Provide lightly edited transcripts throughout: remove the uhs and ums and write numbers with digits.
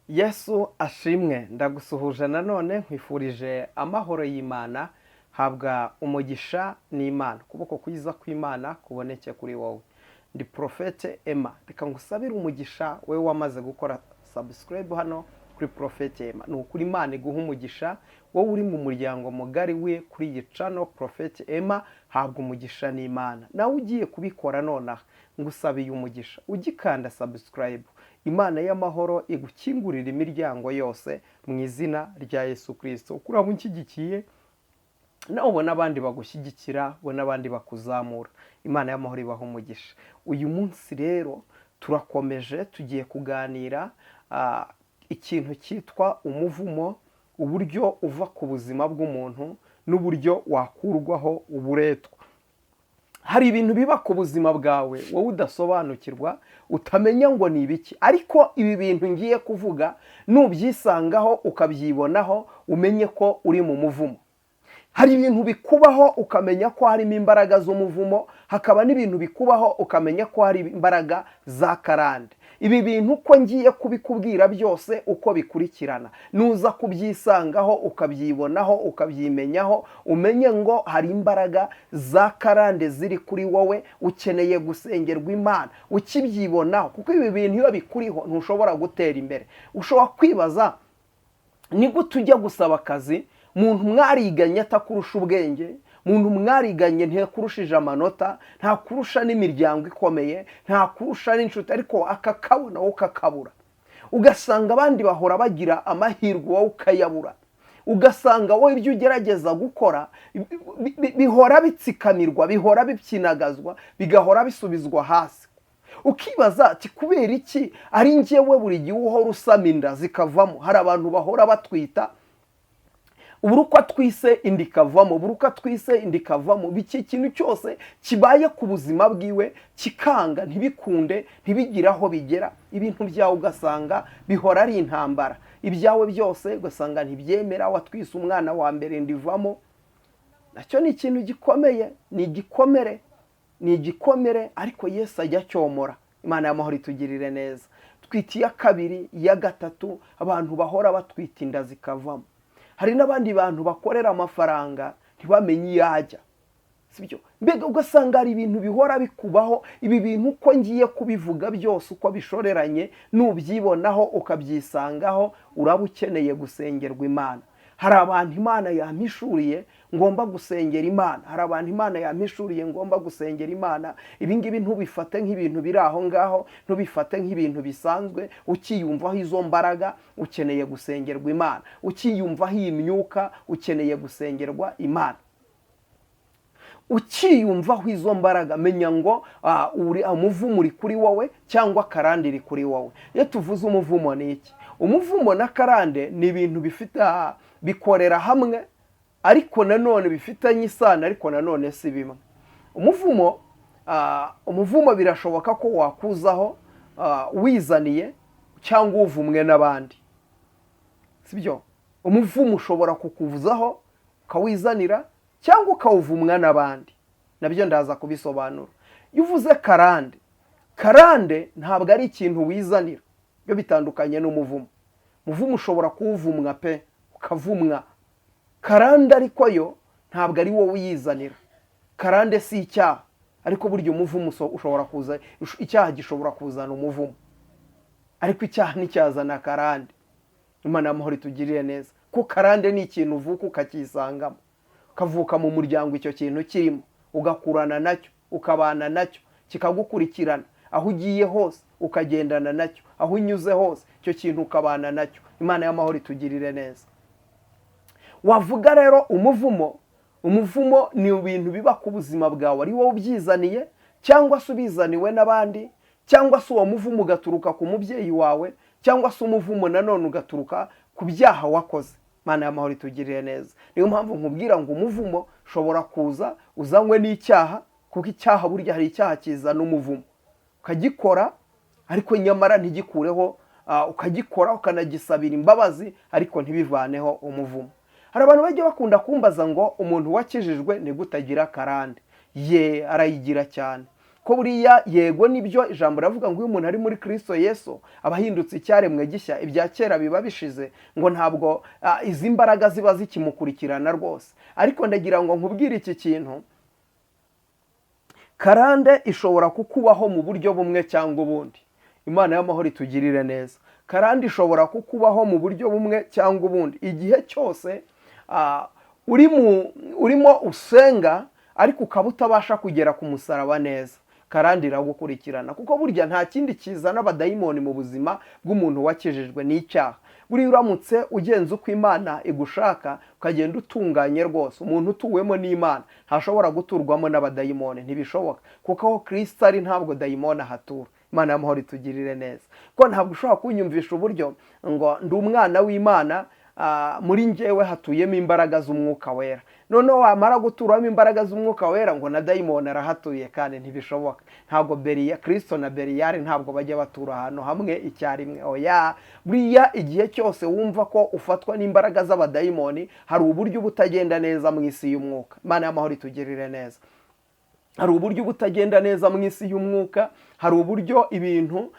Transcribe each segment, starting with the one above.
Yesu ashimwe. Ndagusuhuje nanone, nkwifurije amahoro y'Imana. Habwa umugisha n'Imana, ukuboko kwiza kw'Imana kuboneke kuri wowe. Ndi Prophète Emma. Reka ngusabire umugisha wowe wamaze gukora subscribe hano kuri Prophète Emma. Ni ukuri, Imana iguha umugisha. Wowe uri mu muryango mugari we kuri iyi channel Prophète Emma, habwa umugisha n'Imana. Nawe ugiye kubikora nonaha, ngusabiye umugisha. Ugikanda subscribe, Imana y'amahoro igukingurira imiryango yose mu izina rya Yesu Kirisito. Uko uraba unshyigikiye, nawe ubona abandi bagushyigikira, ubona abandi bakuzamura. Imana y'amahoro ibaha umugisha. Uyu munsi rero turakomeje, tugiye kuganira ikintu cyitwa umuvumo, uburyo uva ku buzima bw'umuntu n'uburyo wakurwaho uburetwa. Hari ibintu biba ku buzima bwawe wowe udasobanukirwa, utamenya ngo ni ibiki, ariko ibi bintu ngiye kuvuga nubyisangaho, ukabyibonaho, umenye ko uri mu muvumo. Hari ibintu bikubaho ukamenya ko harimo imbaraga z'umuvumo, hakaba n'ibintu bikubaho ukamenya ko hari imbaraga za karande. Ibi bintu uko ngiye kubikubwira byose uko bikurikirana, nuza kubyisangaho, ukabyibonaho, ukabyimenyaho, umenye ngo hari imbaraga za karande ziri kuri wowe, ukeneye gusengerwa Imana ukibyibonaho, kuko ibi bintu iyo bikuriho ntushobora gutera imbere. Ushobora kwibaza: ni gute ujya gusaba akazi, muntu mwariganye atakurusha ubwenge, muntu mwariganye ntiyakurushije amanota, ntakurusha n'imiryango ikomeye, ntakurusha n'inshuti, ariko akakabona wowe ukakabura? Ugasanga abandi bahora bagira amahirwe, wowe ukayabura. Ugasanga wowe ibyo ugerageza gukora bihora bitsikamirwa, bihora bipyinagazwa, bigahora bisubizwa hasi. Ukibaza ati: "Kubera iki ari njyewe buri gihe uhora usama inda zikavamo?" Hari abantu bahora batwita, buri uko atwise inda ikavamo, buri uko atwise inda ikavamo. Iki kintu cyose kibaye ku buzima bwiwe kikanga, ntibikunde, ntibigire aho bigera. Ibintu byawe ugasanga bihora ari intambara, ibyawe byose ugasanga ntibyemera. Watwise umwana wa mbere, inda ivamo. Nacyo ni ikintu gikomeye, ni igikomere, ni igikomere, ariko Yesu ajya acyomora. Imana y'amahoro itugirire neza. Twita iya kabiri, iya gatatu, abantu bahora batwita inda zikavamo. Hari n'abandi bantu bakorera amafaranga ntibamenye iyo ajya, sibyo? Mbega ugasanga hari ibintu bihora bikubaho. Ibi bintu uko ngiye kubivuga byose uko bishoreranye, nubyibonaho, ukabyisangaho, uraba ukeneye gusengerwa Imana. Hari abantu Imana yampishuriye ngomba gusengera Imana. Hari abantu Imana yampishuriye ngomba gusengera Imana. Ibi ngibi ntubifate nk'ibintu biri aho ngaho, ntubifate nk'ibintu bisanzwe. Ukiyumvaho izo mbaraga, ukeneye gusengerwa Imana. Ukiyumvaho iyi myuka, ukeneye gusengerwa Imana. Ukiyumvaho izo mbaraga, menya ngo umuvumo uri kuri wowe cyangwa karande iri kuri wowe. Iyo tuvuze umuvumo, ni iki? Umuvumo na karande ni ibintu bifite bikorera hamwe, ariko nanone bifitanye isano, ariko nanone si bimwe. Umuvumo birashoboka ko wakuzaho wizaniye cyangwa uvumwe n'abandi, sibyo? Umuvumo ushobora kukuzaho ukawizanira cyangwa ukawuvumwa n'abandi, nabyo ndaza kubisobanura. Iyo uvuze karande, karande ntabwo ari ikintu wizanira, byo bitandukanye n'umuvumo. Umuvumo ushobora kuwuvumwa pe, ukavumwa. Karande ariko yo ntabwo ari wowe uyizanira. Karande si icyaha, ariko burya umuvumo ushobora kuza, icyaha gishobora kuzana umuvumo, ariko icyaha nticyazana karande. Imana y'amahoro itugirire neza, kuko karande ni ikintu uvuka ukacyisangamo, ukavuka mu muryango icyo kintu kirimo, ugakurana nacyo, ukabana nacyo, kikagukurikirana aho ugiye hose, ukagendana nacyo aho unyuze hose, icyo kintu ukabana nacyo. Imana y'amahoro itugirire neza. Wavuga rero umuvumo, umuvumo ni ibintu biba ku buzima bwawe ari wowe ubyizaniye cyangwa se ubizaniwe n'abandi, cyangwa se uwo muvumo ugaturuka ku mubyeyi wawe, cyangwa se umuvumo nanone ugaturuka ku byaha wakoze. Imana y'amahoro itugirire neza. Niyo mpamvu nkubwira ngo umuvumo ushobora kuza uzanywe n'icyaha, kuko icyaha, burya hari icyaha kizana umuvumo, ukagikora ariko nyamara ntigikureho, ukagikora ukanagisabira imbabazi ariko ntibivaneho umuvumo. Hari abantu bajya bakunda kumbaza ngo: "Umuntu wakijijwe ni gute agira karande?" Ye, arayigira cyane. Ko buriya yego nibyo ijambo ravuga ngo iyo umuntu ari muri Kristo Yesu aba ahindutse icyaremwe gishya, ibya kera biba bishize, ngo ntabwo izi mbaraga ziba zikimukurikirana rwose. Ariko ndagira ngo nkubwire iki kintu, karande ishobora kukubaho mu buryo bumwe cyangwa ubundi. Imana y'amahoro itugirire neza. Karande ishobora kukubaho mu buryo bumwe cyangwa ubundi igihe cyose urimo usenga ariko ukaba utabasha kugera ku musaraba neza, karande iragukurikirana. Kuko burya nta kindi kizana abadayimoni mu buzima bw'umuntu wakijijwe n'icyaha. Buriya uramutse ugenza uko Imana igushaka, ukagenda utunganye rwose, umuntu utuwemo n'Imana ntashobora guturwamo n'abadayimoni, ntibishoboka. Kuko aho Kristo ari ntabwo dayimoni ahatura. Imana y'amahoro itugirire neza. Ko ntabwo ushobora kunyumvisha uburyo ngo ndi umwana w'Imana, muri njyewe hatuyemo imbaraga z'umwuka wera, noneho wamara guturamo imbaraga z'umwuka wera ngo na dayimoni arahatuye, kandi ntibishoboka. Ntabwo Beriya, Kristo na Beriyari ntabwo bajya batura ahantu hamwe icyarimwe. Oya, buriya igihe cyose wumva ko ufatwa n'imbaraga z'abadayimoni, hari uburyo uba utagenda neza mu isi y'umwuka. Imana y'amahoro itugirire neza. Hari uburyo butagenda neza mu isi y'umwuka, hari uburyo ibintu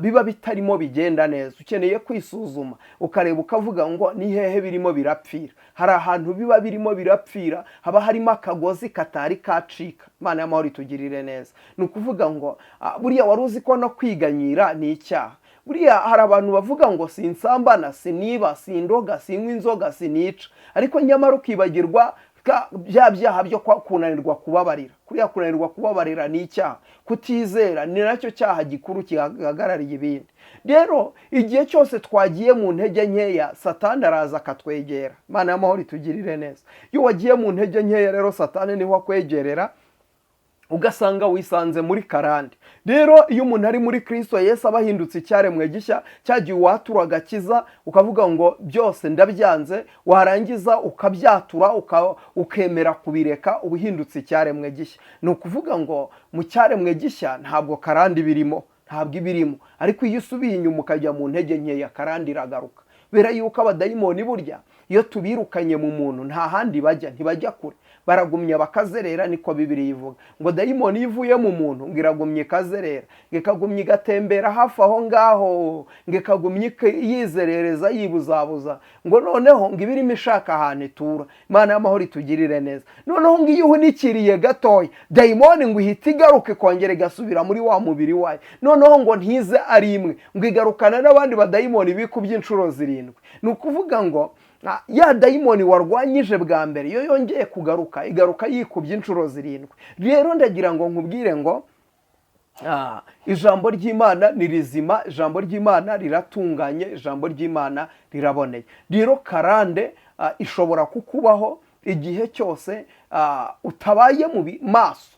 biba bitarimo bigenda neza. Ukeneye kwisuzuma ukareba ukavuga ngo ni hehe birimo birapfira. Hari ahantu biba birimo birapfira, haba harimo akagozi katari kacika. Imana y'amahoro itugirire neza. Ni ukuvuga ngo buriya wari uzi ko no kwiganyira ni icyaha. Buriya hari abantu bavuga ngo sinsambana, siniba, sindoga, sinywa inzoga, sinica, ariko nyamara ukibagirwa bya byaha byo kunanirwa kubabarira. Kuriya kunanirwa kubabarira ni icyaha. Kutizera ni nacyo cyaha gikuru gihagarariye ibindi. Rero igihe cyose twagiye mu ntege nkeya, Satani araza akatwegera. Imana y'amahoro itugirire neza. Iyo wagiye mu ntege nkeya rero, Satani niho akwegerera, ugasanga wisanze muri karande. Rero iyo umuntu ari muri Kristo Yesu aba ahindutse icyaremwe gishya. Cyagiye watura agakiza ukavuga ngo byose ndabyanze, warangiza ukabyatura, ukemera kubireka, uba uhindutse icyaremwe gishya. Ni ukuvuga ngo mu cyaremwe gishya ntabwo karande ibirimo, ntabwo ibirimo. Ariko iyo usubiye inyuma ukajya mu ntege nkeya, karande iragaruka. Kubera yuko abadayimoni burya iyo tubirukanye mu muntu nta handi bajya, ntibajya kure, baragumya bakazerera. Niko Bibiliya ivuga ngo dayimoni iyo ivuye mu muntu ngo iragumya ikazerera, ngo ikagumya igatembera hafi aho ngaho, ngo ikagumya yizerereza yibuzabuza, ngo noneho ngo iba irimo ishaka ahantu itura. Imana y'amahoro itugirire neza. Noneho ngo iyo uhunikiriye gatoya, dayimoni ngo ihita igaruka ikongera igasubira muri wa mubiri wayo. Noneho ngo ntize ari imwe, ngo igarukana n'abandi badayimoni bikubye inshuro 7. Ni ukuvuga ngo ya dayimoni warwanyije bwa mbere iyo yongeye kugaruka, igaruka yikubye inshuro 7. Rero ndagira ngo nkubwire ngo ijambo ry'Imana ni rizima, ijambo ry'Imana riratunganye, ijambo ry'Imana riraboneye. Rero karande ishobora kukubaho igihe cyose utabaye mu maso,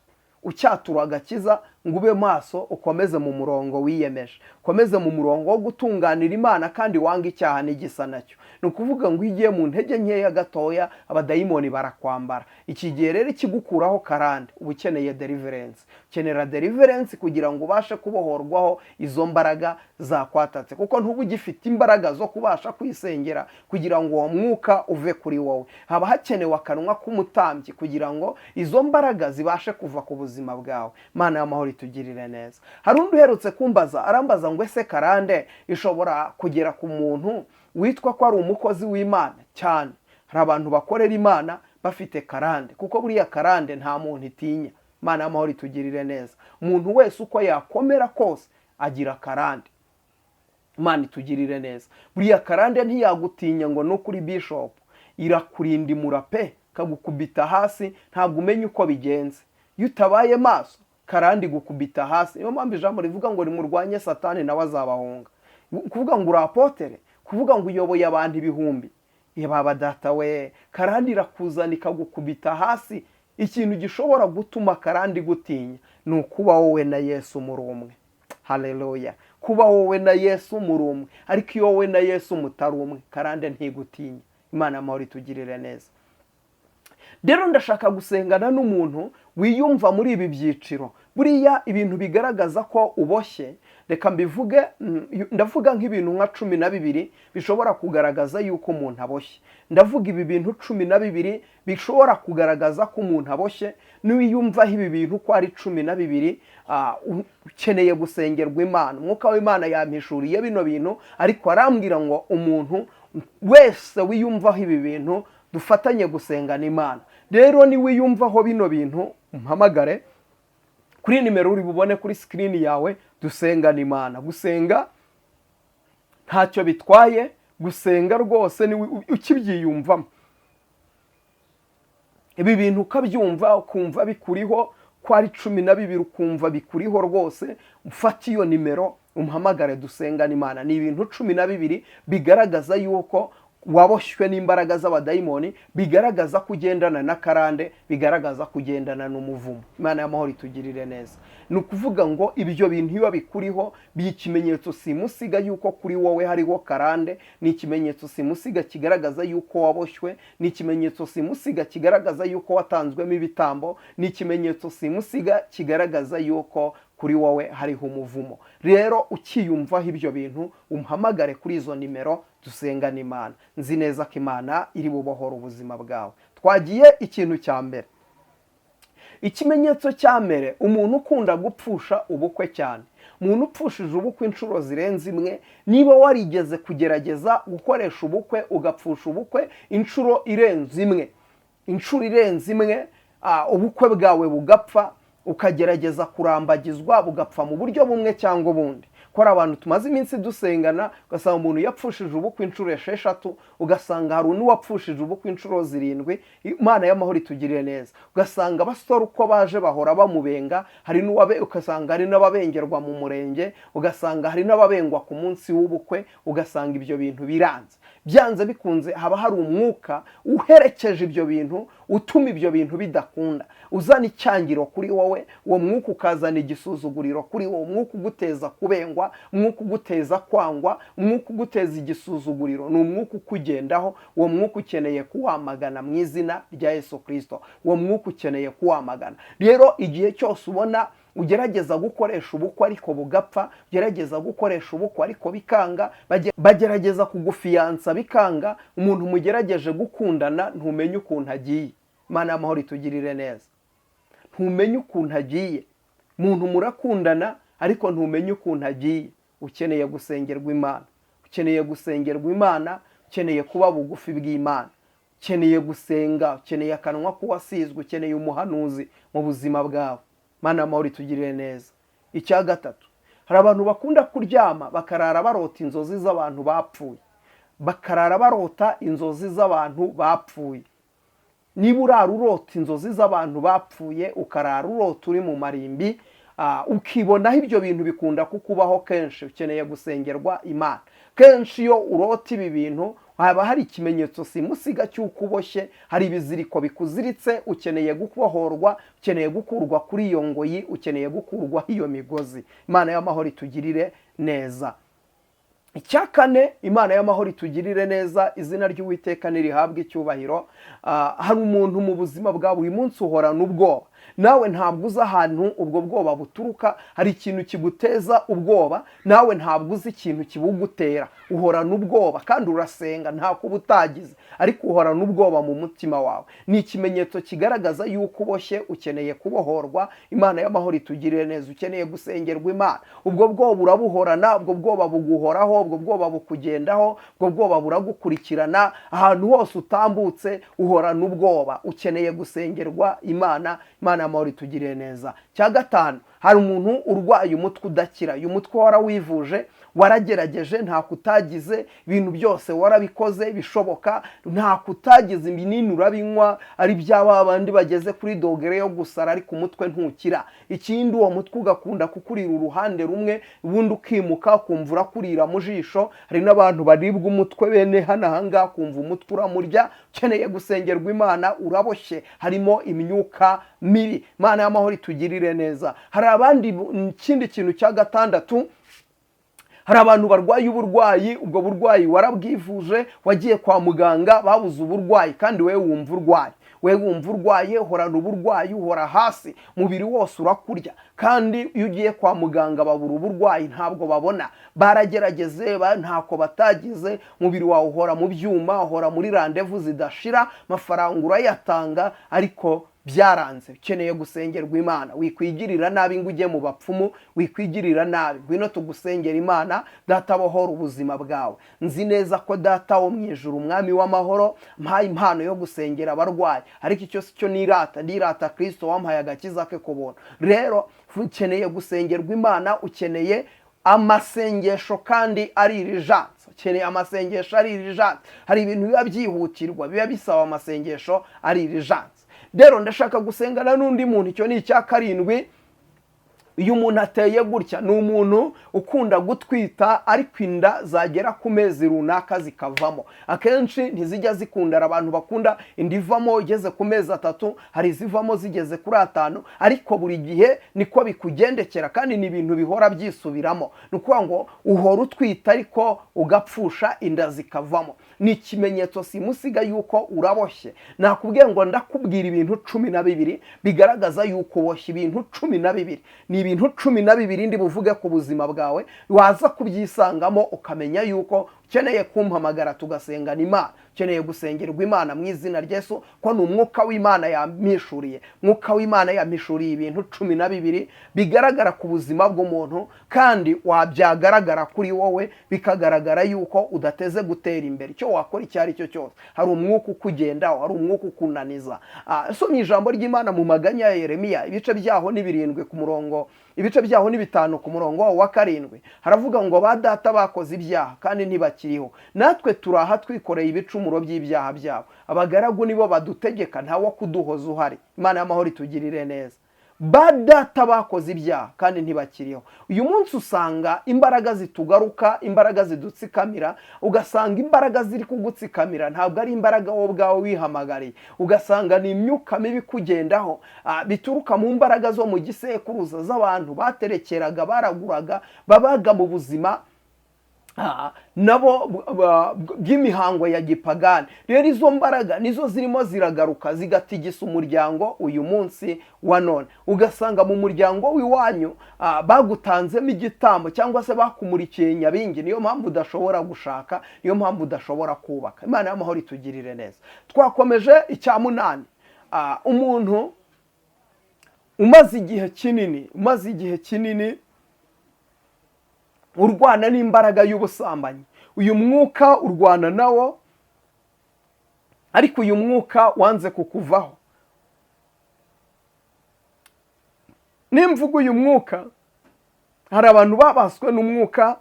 ucyatura agakiza ngo ube maso, ukomeze mu murongo wiyemeje, ukomeze mu murongo wo gutunganira Imana kandi wanga icyaha n'igisa nacyo. Ni ukuvuga ngo iyo ugiye mu ntege nkeya gatoya, abadayimoni barakwambara. Iki gihe rero ikigukuraho karande, uba ukeneye deliverance. Ukenera deliverance kugira ngo ubashe kubohorwaho izo mbaraga zakwatatse, kuko ntuba ugifite imbaraga zo kubasha kwisengera kugira ngo uwo mwuka uve kuri wowe. Haba hakenewe akanwa k'umutambyi kugira ngo izo mbaraga zibashe kuva ku buzima bwawe. Imana y'amahoro itugirire neza. Hari undi uherutse kumbaza, arambaza ngo ese karande ishobora kugera ku muntu witwa ko ari umukozi w'Imana? Cyane. Hari abantu bakorera Imana bafite karande, kuko buriya karande nta muntu itinya. Imana y'amahoro itugirire neza. Umuntu wese uko yakomera kose agira karande. Imana itugirire neza. Buriya karande ntiyagutinya ngo no kuri bishop, irakurindimura pe, ikagukubita hasi, ntabwo umenya uko bigenze. Iyo utabaye maso, karande igukubita hasi. Niyo mpamvu ijambo rivuga ngo nimurwanye Satani nawe azabahunga. Kuvuga ngo uri apotere, kuvuga ngo uyoboye abantu ibihumbi, baba data we, karande irakuzana ikagukubita hasi. Ikintu gishobora gutuma karande igutinya ni ukuba wowe na Yesu muri umwe. Haleluya. Kuba wowe na Yesu muri umwe. Ariko iyo wowe na Yesu mutari umwe, karande ntigutinya. Imana y'amahoro itugirire neza. Rero ndashaka gusengana n'umuntu wiyumva muri ibi byiciro. Buriya ibintu bigaragaza ko uboshye Reka mbivuge, ndavuga nk'ibintu nka 12 bishobora kugaragaza yuko umuntu aboshye. Ndavuga ibi bintu 12 bishobora kugaragaza ko umuntu aboshye. Niwiyumvaho ibi bintu uko ari 12, ukeneye gusengerwa Imana. Umwuka w'Imana yampishuriye bino bintu, ariko arambwira ngo umuntu wese wiyumvaho ibi bintu dufatanye gusengana Imana. Rero niwiyumvaho bino bintu, umpamagare kuri nimero uri bubone kuri sikirini yawe, dusengana Imana. Gusenga ntacyo bitwaye, gusenga rwose ni ukibyiyumvamo ibi bintu, ukabyumva, ukumva bikuriho ko ari 12, ukumva bikuriho rwose, ufate iyo nimero umpamagare dusengane Imana. Ni ibintu 12 bigaragaza yuko waboshywe n'imbaraga z'abadayimoni, bigaragaza ko ugendana n'akarande, bigaragaza ko ugendana n'umuvumo. Imana y'amahoro itugirire neza. Ni ukuvuga ngo ibyo bintu iyo bikuriho ni ikimenyetso simusiga yuko kuri wowe hariho karande, ni ikimenyetso simusiga kigaragaza yuko waboshywe, ni ikimenyetso simusiga kigaragaza yuko watanzwemo ibitambo, ni ikimenyetso simusiga kigaragaza yuko kuri wowe hariho umuvumo. Rero ukiyumvaho ibyo bintu, umpamagare kuri izo nimero dusengane Imana. Nzi neza ko Imana iri bubohore ubuzima bwawe. Twagiye. Ikintu cya mbere, ikimenyetso cya mbere: umuntu ukunda gupfusha ubukwe cyane, umuntu upfushije ubukwe inshuro zirenze imwe. Niba warigeze kugerageza gukoresha ubukwe, ugapfusha ubukwe inshuro irenze imwe, inshuro irenze imwe, ubukwe bwawe bugapfa, ukagerageza kurambagizwa bugapfa mu buryo bumwe cyangwa ubundi, ko hari abantu tumaze iminsi dusengana, ugasanga umuntu yapfushije ubukwe inshuro 6, ugasanga hari n'uwapfushije ubukwe inshuro 7. Imana y'amahoro itugirire neza. Ugasanga abasore uko baje bahora bamubenga, hari n'uwabe, ugasanga hari n'ababengerwa mu murenge, ugasanga hari n'ababengwa ku munsi w'ubukwe, ugasanga ibyo bintu biranze. Byanze bikunze haba hari umwuka uherekeje ibyo bintu, utuma ibyo bintu bidakunda, uzana icyangiro kuri wowe. Uwo mwuka ukazana igisuzuguriro kuri wowe, umwuka uguteza kubengwa, umwuka uguteza kwangwa, umwuka uguteza igisuzuguriro, ni umwuka ukugendaho. Uwo mwuka ukeneye kuwamagana mu izina rya Yesu Kirisito. Uwo mwuka ukeneye kuwamagana. Rero igihe cyose ubona ugerageza gukoresha ubukwe ariko bugapfa, ugerageza gukoresha ubukwe ariko bikanga, bagerageza kugufiyansa bikanga, umuntu mugerageje gukundana ntumenye ukuntu agiye. Imana y'amahoro itugirire neza. Ntumenye ukuntu agiye. Umuntu murakundana ariko ntumenye ukuntu agiye, ukeneye gusengerwa Imana, ukeneye gusengerwa Imana, ukeneye kuba bugufi bw'Imana, ukeneye gusenga, ukeneye akanwa k'uwasizwe, ukeneye umuhanuzi mu buzima bwawe. Imana y'amahoro itugirire neza. Icya gatatu, hari abantu bakunda kuryama bakarara barota inzozi z'abantu bapfuye, bakarara barota inzozi z'abantu bapfuye. Niba urara urota inzozi z'abantu bapfuye, ukarara urota uri mu marimbi, ukibonaho ibyo bintu bikunda kukubaho kenshi, ukeneye gusengerwa Imana. Kenshi iyo urota ibi bintu haba hari ikimenyetso simusiga cy'uko uboshye, hari ibiziriko bikuziritse, ukeneye kubohorwa, ukeneye gukurwa kuri iyo ngoyi, ukeneye gukurwaho iyo migozi. Imana y'amahoro itugirire neza. Icya kane, Imana y'amahoro itugirire neza, izina ry'Uwiteka nirihabwe icyubahiro. Hari umuntu mu buzima bwa buri munsi uhorana ubwoba, nawe ntabwo uzi ahantu ubwo bwoba buturuka. Hari ikintu kiguteza ubwoba, nawe ntabwo uzi ikintu kibugutera. Uhorana ubwoba kandi urasenga, nta kuba utagize, ariko uhorana ubwoba mu mutima wawe. Ni ikimenyetso kigaragaza yuko uboshye, ukeneye kubohorwa. Imana y'amahoro itugirire neza. Ukeneye gusengerwa Imana. Ubwo bwoba urabuhorana, ubwo bwoba buguhoraho, ubwo bwoba bukugendaho, ubwo bwoba buragukurikirana ahantu hose utambutse, uhorana ubwoba, ukeneye gusengerwa Imana. Imana y'amahoro itugirire neza. Cya gatanu, hari umuntu urwaye umutwe udakira. Uyu mutwe warawivuje, waragerageje, nta kutagize, ibintu byose warabikoze bishoboka, nta kutagize, ibinini urabinywa, ari bya bandi bageze kuri dogere yo gusara, ariko umutwe ntukira. Ikindi, uwo mutwe ugakunda kukurira uruhande rumwe, ubundi ukimuka ukumva urakurira mu jisho. Hari n'abantu baribwa umutwe bene hano ahangaha, kumva umutwe uramurya. Ukeneye gusengerwa Imana, uraboshye, harimo imyuka mibi. Imana y'amahoro itugirire neza. Hari abandi, ikindi kintu cya gatandatu, hari abantu barwaye uburwayi. Ubwo burwayi warabwivuje, wagiye kwa muganga babuze uburwayi, kandi wowe wumva urwaye. We wumva urwaye, uhorana uburwayi, uhora hasi, umubiri wose urakurya, kandi iyo ugiye kwa muganga babura uburwayi, ntabwo babona, baragerageze ntako batagize. Umubiri wawe uhora mu byuma, uhora muri rendez-vous zidashira, amafaranga urayatanga ariko byaranze. Ukeneye gusengerwa Imana. Wikwigirira nabi ngo ujye mu bapfumu, wikwigirira nabi, ngwino tugusengera Imana. Data bohora ubuzima bwawe. Nzi neza ko Data wo mu ijuru, Umwami w'amahoro, mpaye impano yo gusengera abarwayi, ariko icyo si cyo nirata, ndirata Kirisito wampaye agakiza ke ku buntu. Rero ukeneye gusengerwa Imana, ukeneye amasengesho kandi ari urgence, ukeneye amasengesho ari urgence. Hari ibintu biba byihutirwa, biba bisaba amasengesho ari urgence. Rero ndashaka gusengana n'undi muntu, icyo ni icya karindwi. Iyo umuntu ateye gutya, ni umuntu ukunda gutwita ariko inda zagera ku mezi runaka zikavamo. Akenshi ntizijya zikundara. Abantu bakunda inda ivamo igeze ku mezi 3, hari izivamo zigeze kuri 5, ariko buri gihe niko bikugendekera, kandi ni ibintu bihora byisubiramo. Ni ukuvuga ngo uhora utwita ariko ugapfusha, inda zikavamo. Ni ikimenyetso simusiga yuko uraboshye. Nakubwiye ngo ndakubwira ibintu 12 bigaragaza yuko uboshye. Ibintu 12, ni ibintu 12 ndi buvuge ku buzima bwawe, waza kubyisangamo ukamenya yuko ukeneye kumpamagara tugasengana Imana, ukeneye gusengerwa Imana mu izina rya Yesu, ko ni umwuka w'Imana yampishuriye. Umwuka w'Imana yampishuriye ibintu 12 bigaragara ku buzima bw'umuntu, kandi wabyagaragara kuri wowe bikagaragara yuko udateze gutera imbere icyo wakora icyo ari cyo cyose. Hari umwuka ukugendaho, hari umwuka ukunaniza. Somye ijambo ry'Imana mu Maganya ya Yeremiya, ibice byaho ni 7 ku murongo, ibice byaho ni 5 ku murongo wa 7, haravuga ngo: "Ba data bakoze ibyaha kandi ntibakiriho, natwe turaha twikoreye ibicumuro by'ibyaha byabo. Abagaragu nibo badutegeka, ntawo kuduhoza uhari." Imana y'amahoro itugirire neza. Ba data bakoze ibyaha kandi ntibakiriho. Uyu munsi usanga imbaraga zitugaruka, imbaraga zidutsikamira, ugasanga imbaraga ziri kugutsikamira ntabwo ari imbaraga wowe ubwawe wihamagariye, ugasanga ni imyuka mibi ikugendaho, bituruka mu mbaraga zo mu gisekuruza z'abantu baterekeraga, baraguraga, babaga mu buzima nabo bw'imihango ya gipagani. Rero izo mbaraga nizo zirimo ziragaruka zigatigisa umuryango uyu munsi wa none. Ugasanga mu muryango w'iwanyu bagutanzemo igitambo cyangwa se bakumurikiye nyabingi, niyo mpamvu udashobora gushaka, niyo mpamvu udashobora kubaka. Imana y'amahoro itugirire neza. Twakomeje icya munani. Umuntu umaze igihe kinini urwana n'imbaraga y'ubusambanyi, uyu mwuka urwana nawo, ariko uyu mwuka wanze kukuvaho. Nimvuga uyu mwuka, hari abantu babaswe n'umwuka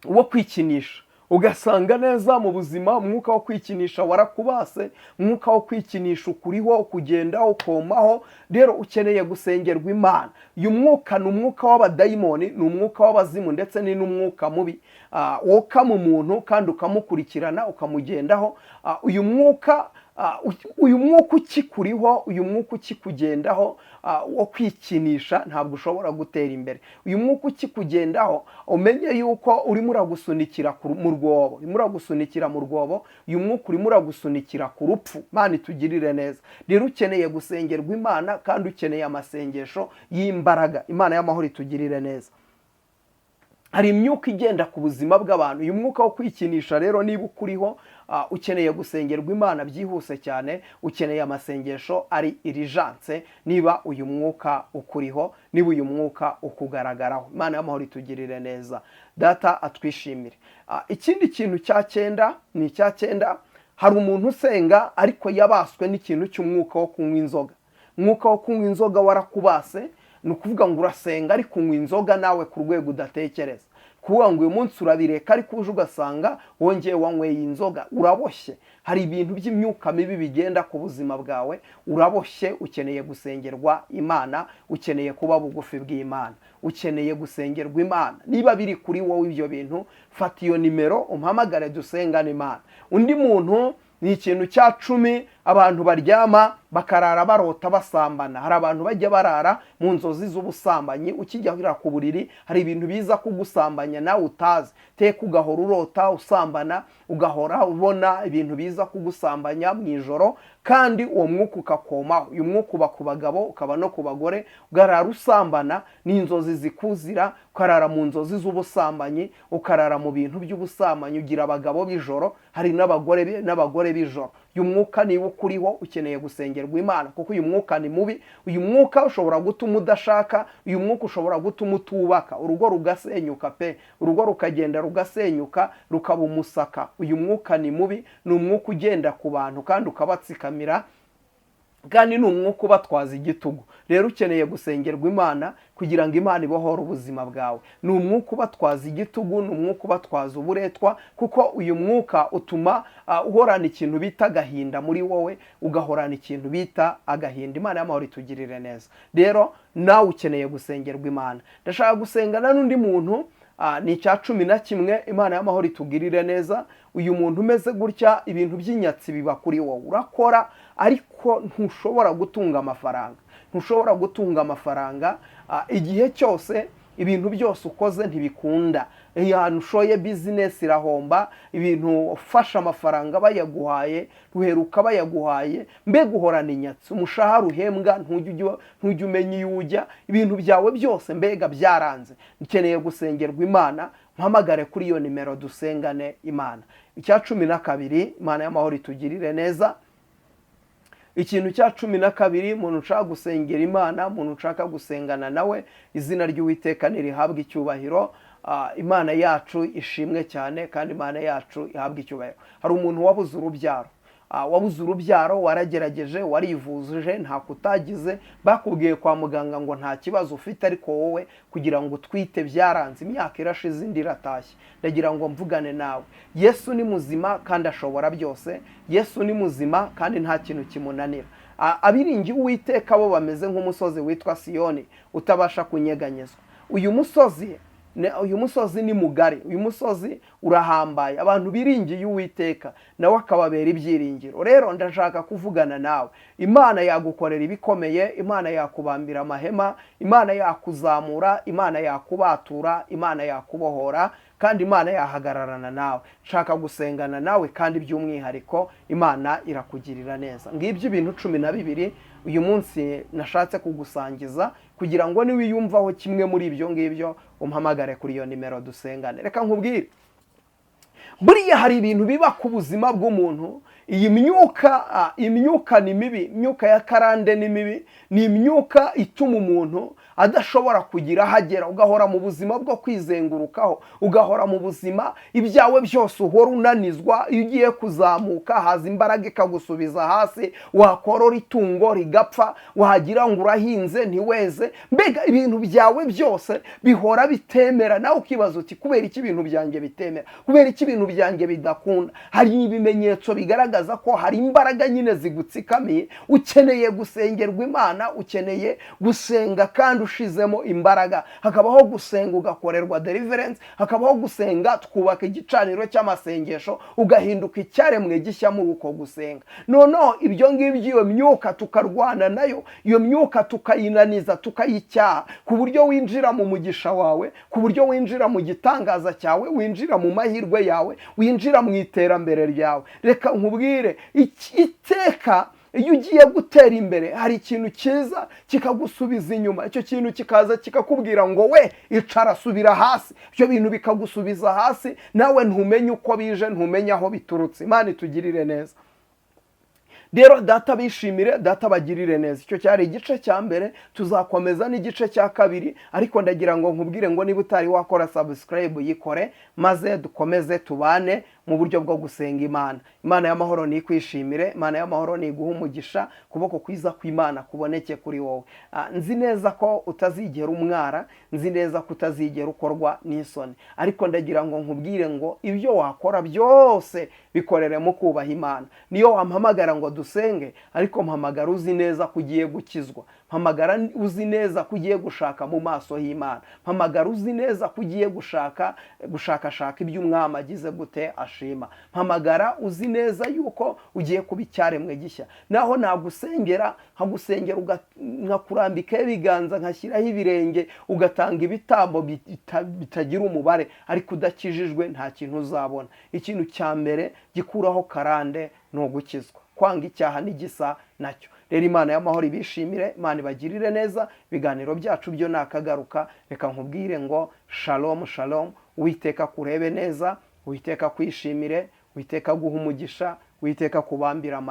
wo kwikinisha, ugasanga neza mu buzima umwuka wo kwikinisha warakubase, umwuka wo kwikinisha ukuriho, ukugenda ukomaho. Rero ukeneye gusengerwa Imana. Uyu mwuka ni umwuka w'abadayimoni, ni umwuka w'abazimu, ndetse ni n'umwuka mubi wokama umuntu kandi ukamukurikirana, ukamugendaho. Uyu mwuka ukikuriho, uyu mwuka ukikugendaho wo kwikinisha, ntabwo ushobora gutera imbere. Uyu mwuka ukikugendaho, umenye yuko urimo uragusunikira mu rwobo, urimo uragusunikira mu rwobo. Uyu mwuka urimo uragusunikira ku rupfu. Imana itugirire neza. Rero ukeneye gusengerwa Imana kandi ukeneye amasengesho y'imbaraga. Imana y'amahoro itugirire neza. Hari imyuka igenda ku buzima bw'abantu. Uyu mwuka wo kwikinisha rero niba ukuriho, ukeneye gusengerwa Imana byihuse cyane, ukeneye amasengesho ari urgence niba uyu mwuka ukuriho, niba uyu mwuka ukugaragaraho. Imana y'amahoro itugirire neza, Data atwishimire. Ikindi kintu cya cyenda ni icya cyenda: hari umuntu usenga ariko yabaswe n'ikintu cy'umwuka wo kunywa inzoga. Umwuka wo kunywa inzoga warakubase. Ni ukuvuga ngo urasenga ariko unywa inzoga nawe ku rwego udatekereza. Kuvuga ngo uyu munsi urabireka, ariko uje ugasanga wongeye wanyweye inzoga. Uraboshye. Hari ibintu by'imyuka mibi bigenda ku buzima bwawe, uraboshye, ukeneye gusengerwa Imana, ukeneye kuba bugufi bw'Imana, ukeneye gusengerwa Imana. Niba biri kuri wowe ibyo bintu, fata iyo nimero umpamagare dusengane Imana. Undi muntu ni ikintu cya 10. Abantu baryama bakarara barota basambana. Hari abantu bajya barara mu nzozi z'ubusambanyi. Ukijya ku buriri hari ibintu biza kugusambanya nawe utazi. Teka ugahora urota usambana, ugahora ubona ibintu biza kugusambanya mu ijoro, kandi uwo mwuka ukakomaho. Uyu mwuka uba ku bagabo, ukaba no ku bagore. Ugarara usambana, ni inzozi zikuzira, ukarara mu nzozi z'ubusambanyi, ukarara mu bintu by'ubusambanyi. Ugira abagabo b'ijoro, hari n'abagore b'ijoro. Uyu mwuka niba ukuriho ukeneye gusengerwa Imana, kuko uyu mwuka ni mubi. Uyu mwuka ushobora gutuma udashaka, uyu mwuka ushobora gutuma utubaka, urugo rugasenyuka pe, urugo rukagenda rugasenyuka, rukaba umusaka. Uyu mwuka ni mubi, ni umwuka ugenda ku bantu kandi ukabatsikamira, kandi ni umwuka ubatwaza igitugu. Rero ukeneye gusengerwa Imana kugira ngo Imana ibohore ubuzima bwawe. Ni umwuka ubatwaza igitugu, ni umwuka ubatwaza uburetwa, kuko uyu mwuka utuma uhorana ikintu bita agahinda muri wowe, ugahorana ikintu bita agahinda. Imana y'amahoro itugirire neza. Rero nawe ukeneye gusengerwa Imana. Ndashaka gusengana n'undi muntu, ni icya 11. Imana y'amahoro itugirire neza. Uyu muntu umeze gutya, ibintu by'inyatsi biba kuri wowe. Urakora ariko ntushobora gutunga amafaranga, ntushobora gutunga amafaranga igihe cyose. Ibintu byose ukoze ntibikunda. Ahantu ushoye business irahomba, ibintu ufashe amafaranga bayaguhaye ruheruka bayaguhaye, mbega uhorana inyatsi. Umushahara uhembwa ntujya umenya iyo ujya, ibintu byawe byose mbega byaranze. Ukeneye gusengerwa Imana, mpamagare kuri iyo nimero dusengane Imana. Icya 12, Imana y'amahoro itugirire neza. Ikintu cya 12, umuntu ushaka gusengera Imana, umuntu ushaka gusengana nawe, izina ry'Uwiteka ntirihabwe icyubahiro. Imana yacu ishimwe cyane, kandi Imana yacu ihabwe icyubahiro. Hari umuntu wabuze urubyaro, wabuze urubyaro, waragerageje, warivuje, nta kutagize, bakubwiye kwa muganga ngo nta kibazo ufite, ariko wowe kugira ngo utwite byaranze, imyaka irashize indi iratashye. Ndagira ngo mvugane nawe. Yesu ni muzima kandi ashobora byose. Yesu ni muzima kandi nta kintu kimunanira. Abiringiye Uwiteka bo bameze nk'umusozi witwa Siyoni utabasha kunyeganyezwa. Uyu musozi ni mugari, uyu musozi urahambaye. Abantu biringiye Uwiteka nawe akababera ibyiringiro. Rero ndashaka kuvugana nawe. Imana yagukorera ibikomeye, Imana yakubambira amahema, Imana yakuzamura, Imana yakubatura, Imana yakubohora, kandi Imana yahagararana nawe. Nshaka gusengana nawe, kandi by'umwihariko Imana irakugirira neza. Ngibyo ibintu 12 uyu munsi nashatse kugusangiza, kugira ngo niwiyumvaho kimwe muri ibyo ngibyo umpamagare kuri iyo nimero dusengane. Reka nkubwire, buriya hari ibintu biba ku buzima bw'umuntu. Iyi myuka, imyuka ni mibi, imyuka ya karande ni mibi, ni imyuka ituma umuntu adashobora kugira aho agera. Ugahora mu buzima bwo kwizengurukaho, ugahora mu buzima ibyawe byose uhora unanizwa. Iyo ugiye kuzamuka haza imbaraga ikagusubiza hasi, wakorora itungo rigapfa, wagira ngo urahinze ntiweze, mbega ibintu byawe byose bihora bitemera. Nawe ukibaza uti kubera iki ibintu byanjye bitemera, kubera iki ibintu byanjye bidakunda? Hari ibimenyetso bigaragaza ko hari imbaraga nyine zigutsikamiye. Ukeneye gusengerwa Imana, ukeneye gusenga kandi ushizemo imbaraga. Hakabaho gusenga ugakorerwa deliverance, hakabaho gusenga twubaka igicaniro cy'amasengesho, ugahinduka icyaremwe gishya muri uko gusenga. Noneho ibyo ngibyo, iyo myuka tukarwana nayo, iyo myuka tukayinaniza, tukayicyaha, ku buryo winjira mu mugisha wawe, ku buryo winjira mu gitangaza cyawe, winjira mu mahirwe yawe, winjira mu iterambere ryawe. Reka nkubwire, iteka iyo ugiye gutera imbere hari ikintu cyiza kikagusubiza inyuma. Icyo kintu kikaza kikakubwira ngo we icara, subira hasi. Ibyo bintu bikagusubiza hasi, nawe ntumenye uko bije, ntumenye aho biturutse. Imana itugirire neza. Rero Data bishimire, Data bagirire neza. Icyo cyari igice cya mbere, tuzakomeza n'igice cya kabiri. Ariko ndagira ngo nkubwire ngo niba utari wakora subscribe yikore, maze dukomeze tubane mu buryo bwo gusenga Imana. Imana y'amahoro nikwishimire, Imana y'amahoro niguha umugisha, kuboko kwiza kw'Imana kuboneke kuri wowe. Nzi neza ko utazigera umwara, nzi neza ko utazigera ukorwa n'isoni, ariko ndagira ngo nkubwire ngo ibyo wakora byose bikorere mu kubaha Imana. Niyo wampamagara ngo dusenge, ariko mpamagara uzi neza ko ugiye gukizwa, mpamagara uzi neza ko ugiye gushaka mu maso h'Imana, mpamagara uzi neza ko ugiye gushakashaka ibyo umwami agize gute ashaka. washima. Mpamagara uzi neza yuko ugiye kuba icyaremwe gishya. Naho nagusengera, nkagusengera, nkakurambikaho ibiganza, nkashyiraho ibirenge, ugatanga ibitambo bitagira umubare, ariko udakijijwe nta kintu uzabona. Ikintu cya mbere gikuraho karande ni ugukizwa, kwanga icyaha n'igisa nacyo. Rero Imana y'amahoro ibishimire, Imana ibagirire neza. Ibiganiro byacu byo nakagaruka. Reka nkubwire ngo shalom shalom. Uwiteka kurebe neza, Uwiteka kwishimire, Uwiteka guha umugisha, Uwiteka kubambira.